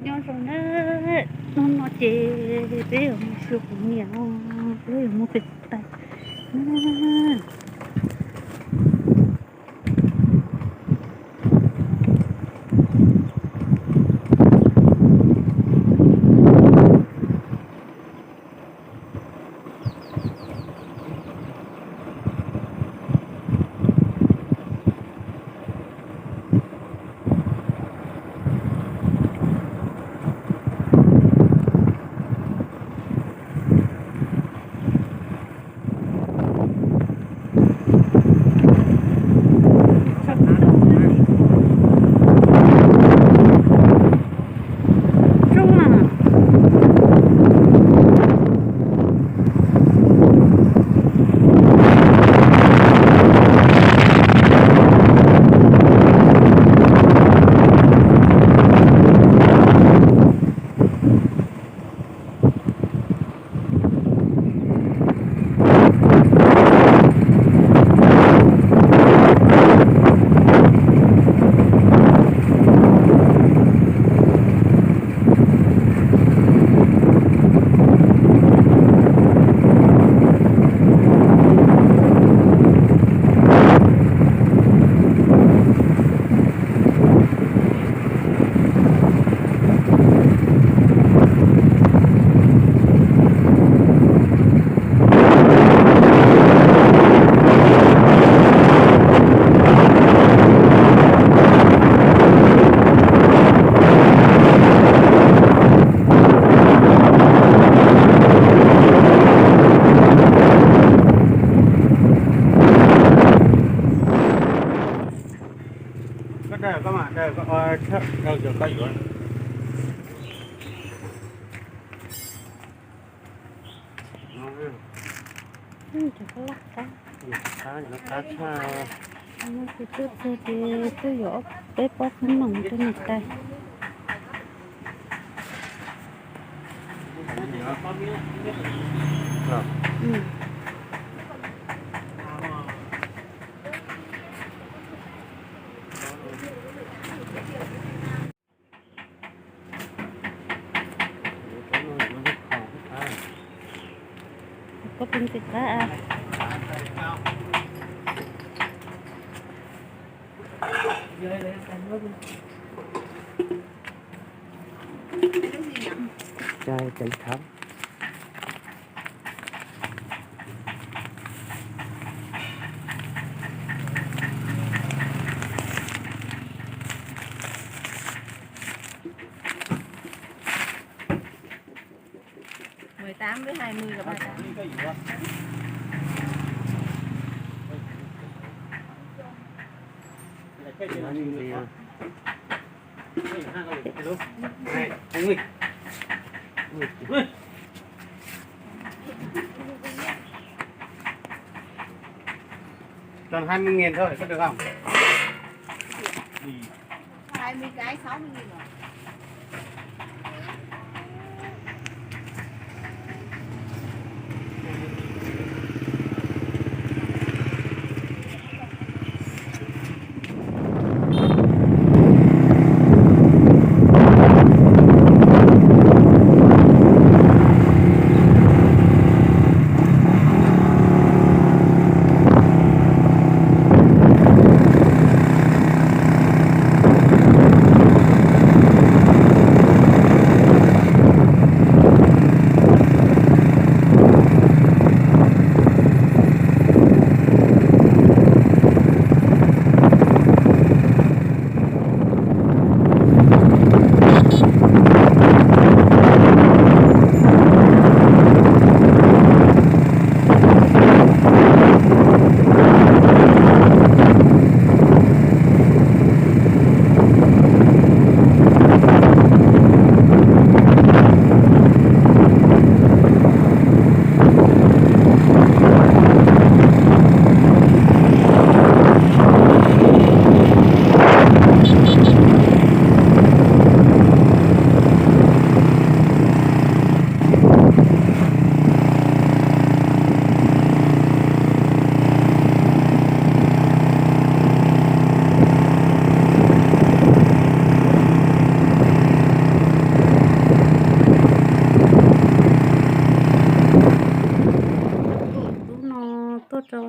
Nyob zoo na, hnub no ces peb yuav mus xyuas kuv niam, peb yuav mus pem tais na. Koj daws koj mam daws, koj daws cov koj yuav. Cov koj laj qab, qab tshaj. Kuv tuaj txog ces twb yuav ob peb pob koob noom rau niam tais. Koj pw ntxim qab. Cai teev thawv. Mười tám với hai mươi là ba tám. Còn hai mươi nghìn thôi, có được không? Hai mươi cái sáu mươi nghìn rồi.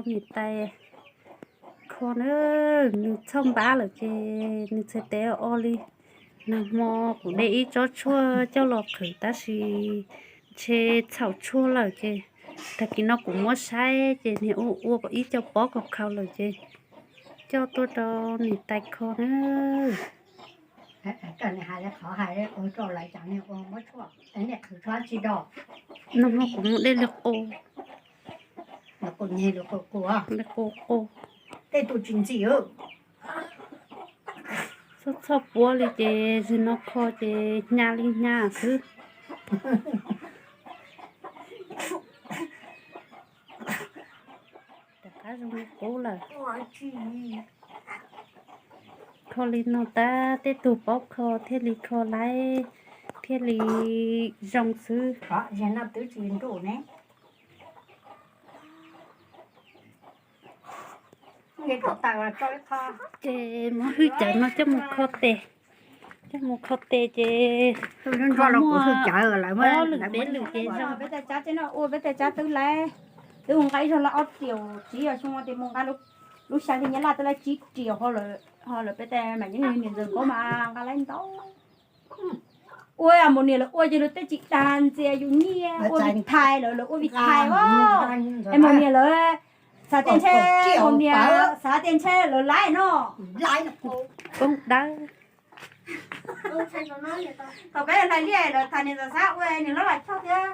Niam tais kho na, nws txhoj npab lawm ces nws txhais tes o li. Nag hmo kuv de ib tsob tshuaj coj los qhwv tab sis ntshe txhaum tshuaj lawm ces tag kis no kuv muab saib ces niag ua ua ib co pob khaus khaus lawm ces coj tuaj rau niam tais kho na. Nag hmo kuv mus de lwg qus, lwg qus qus, txhob txhob puab li ces zig no kho ces hnyav li hnyav xwb. Rov qab zoo li qub lawm. Kho li no tab tej tug paub kho thiaj li kho laib, thiaj li zoo xwb. Ces muab hwj cawv no coj mus kho tes, coj mus kho tes ces muaj ob lwm peb lwm ces zoo. Peb tais tsab twb laib, twb mus nqa ib zaug lawm ob riaum, txiv yog xyoo no tias mus nqa lub xya li nyab laj twb laib tsib riaum, ho lawm peb tais mas yeej yog niam ntxawm nkaub mas nqa laib ntau. Ua mas niam lawv ua ces lawv tej tsis dag ntxias yus nyiaj, ua vim thais lawv, lawv ua vim thais os. Es mas niam lawv xav tias ntshe, mas niam xav tias ntshe lawv laib no. Poob dawb. Thaum peb hais liaj lawv tham niam ntxawm xab ua niam hlob Vam Choj thiab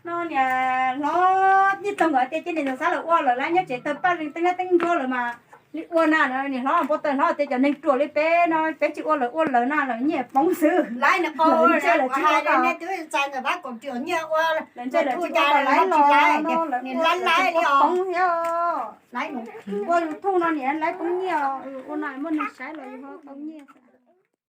no niam hlob Nyiaj Toog nkawd tias cia niam ntxawm xab lawv ua lawm, lawv nyob tsev tawg paj leeg teeb liab teeb nruab lawm mas li ua na. Niam hlob Npau Taws hlob tias cov neeg ruam li peb no peb tsis ua lawv ua lawv na, lawv nyiaj poob xwb. Lawv ntsej lawv tsis ua, lawv ntsej lawv tsis ua kom laib los no, lawv ua tsis poob thiab. Ua YouTube no niam laib poob nyiaj, ua no muaj neeg saib los yus ho tau nyiaj.